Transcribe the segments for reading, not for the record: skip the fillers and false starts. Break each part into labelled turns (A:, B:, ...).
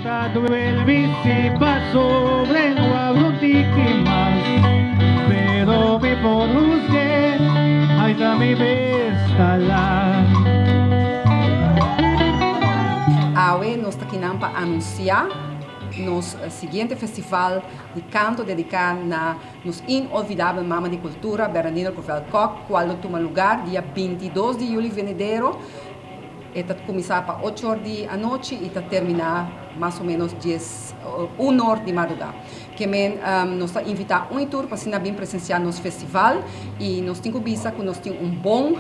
A: Ta duel mi si pasobra no hablo un tiki mas, pero mi por huzg'é, ay ta mi bes ta laat.
B: Awe nos ta kinan pa anuncia nos siguiente festival di canto dedica na nos inolvidabel mama di cultura Bernardino Grovel Kock cual lo tuma lugar dia 22 di juli venidero. E ta kuminsá pa ocho or di anochi i ta terminá mas o ménos dies un or di mardugá. Ke men nos ta invitá un i tur pa asina bin presensiá nos festival i nos tin ku bisa ku nos tin un bon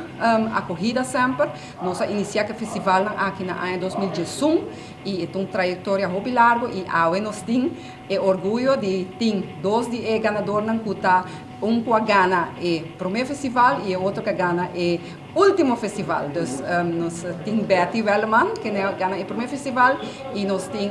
B: akohida semper. Nos a inisiá ku e festivalnan aki na aña 2011 i e ta un trayektoria hopi largu i awe nos tin e orguyo di tin dos di e ganadornan ku ta un ku a gana e promé festival i e otro ku a gana e Ultimo festival. Dus nos tin Betty Welleman kende a gana e prome festival y nos tin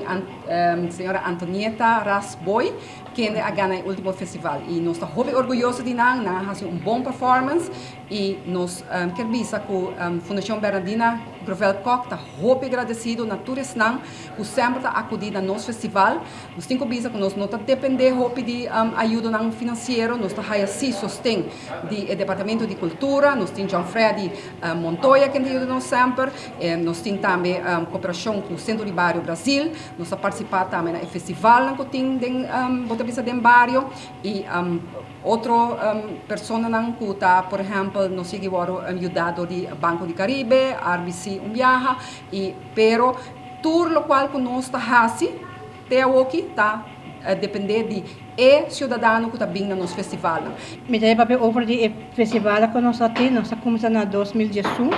B: señora Antonieta Ras Boy kende a gana e ultimo festival. Y nos ta hopi orguyoso di nan, nan a haci un bon performance y nos kier bisa cu Fundacion Bernardina Grovel Kock ta hopi agradecido na tur esnan cu semper ta acudi na nos festival. Nos tin cu bisa cu nos no ta depende hopi di ayudonan financiero, nos ta haya si sosten di e Departamento di Cultura, nos tin John Freddy Montoya ken ta yuda nos semper, nos tin tambe cooperacion cu Centro di Bario Brasil, nos ta participa tambe na e festivalnan cu tin den bo ta bisa den bario y otro personanan cu ta por ehempel nos sigui worde yuda dor di Banco di Caribe, RBC un biaha y pero tur locual cu nos ta haci te awoki ta depende di e ciudadano cu ta bin na nos festivalnan.
C: Mi ta e papia over di e festival cu nos a tin. Nos a cuminsa na 2011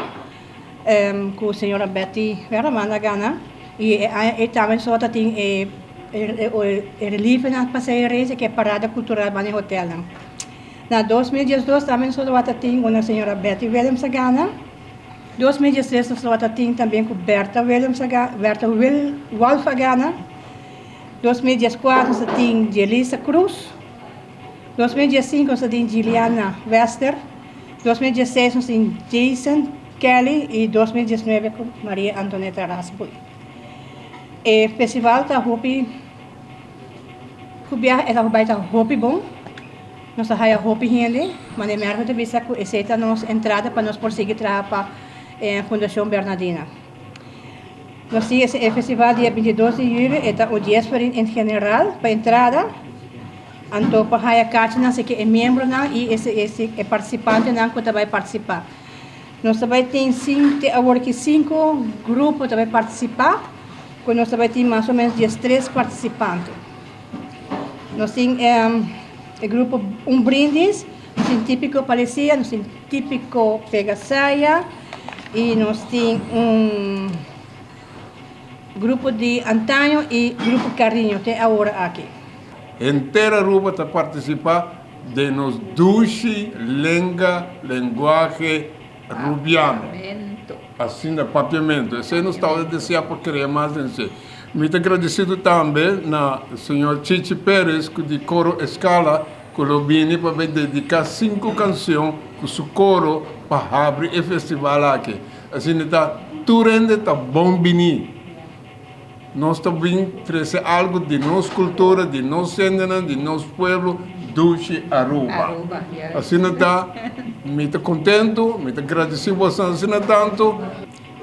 C: cu señora Betty Werleman a gana y e aña ey tambe nos tabata tin e relievenan Paseo Reyes cu e parada cultural banda e hotelnan. Na 2012 tambe nos tabata tin unda señora Betty Willems a gana. 2013 nos tabata tin tambe cu Bertha Willems a Bertha Wolff a gana. 2014 nos ta tin Jelisa Cruz, 2015 nos ta tin Giliana Wester, 2016 nos tin Jason Kelly y 2019 cu Maria Antoneta Rasboy. E festival ta hopi cu biaha e ta bay ta hopi bon, nos ta haya hopi hende, mane Mervin ta bisa cu esey ta nos entrada pa nos por sigui traha pa e Fundacion Bernardina. Nos tin e festival dia 22 di juli, e ta un dies florin en general pa entrada. Anto pa haya kachinan si ke e miembronan i e partisipantenan ku ta bai partisipá. Nos ta bai tin te awor ki sinku grupo ta bai partisipá, ku nos ta bai tin mas o menos 13 partisipante. Nos tin e grupo Un Brindis, nos tin Típiko Palesía, nos tin Típiko Pegasaya i nos tin un grupo di antaño i grupo Cariño te awor aki.
D: Henter Aruba ta participa den nos dushi lenga, lenguahe, Rubiano. Asina, Papiamento. Esey nos tabata desea pa crea mas den esey. Mi ta gradecido tambe na señor Chichi Perez cu di Coro Escala cu lo bini pa bay dedica cinco cancion cu su coro pa habri e festival aki. Asina ta tur hende ta bon bini. Nos ta bin trece algo di nos cultura, di nos hendenan, di nos pueblo, dushi Aruba. Asina ta, mi ta contento, mi ta gradici boso asina tanto.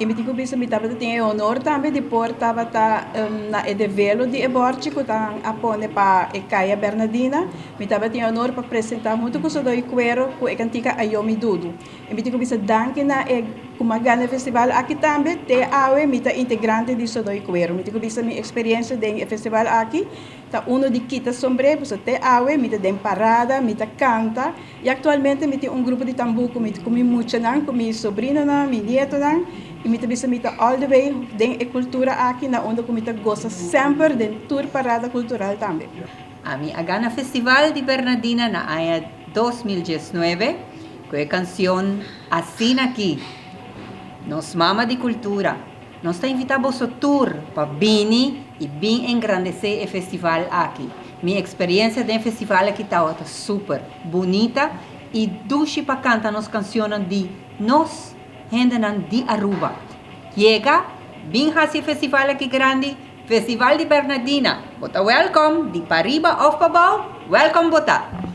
E: I mi tin ku bisa mi tabata tin e honor tambe di por tabata na e develo di e bòrchi ku ta a pone pa e Kaya Bernadina. Mi tabatin e honor pa presentá huntu ku Sodoy Cuero ku e kantika Ayo mi dudu. I mi tin ku bisa danki na e ku mi a gana e festival aki tambe. Te awe mi ta integrante di Sodoy Cuero. Mi tin ku bisa mi eksperensia den e festival aki ta uno di kita sombré pasobra te awe mi ta den parada, mi ta kanta. I aktualmente mi tin un grupo di tambú ku mi ku mi muchanan, ku mi sobrinonan, mi nietonan, i mi ta bisa mi ta all the way den e kultura aki na unda ku mi ta gosa semper den tur parada kultural tambe.
F: Ami a gana Festival di Bernadina na aña 2019 ku e kansion Asina Ki. Nos mama di kultura, nos ta invitá boso tur pa bini i bin engrandesé e festival aki. Mi eksperensia den festival aki tabata super bunita i dushi pa kanta nos kansionnan di nos hendenan di Aruba. Yega, bin hasi e festival aki grandi. Festival di Bernadina, bo ta welcome, di pariba of pabou, welcome bo ta.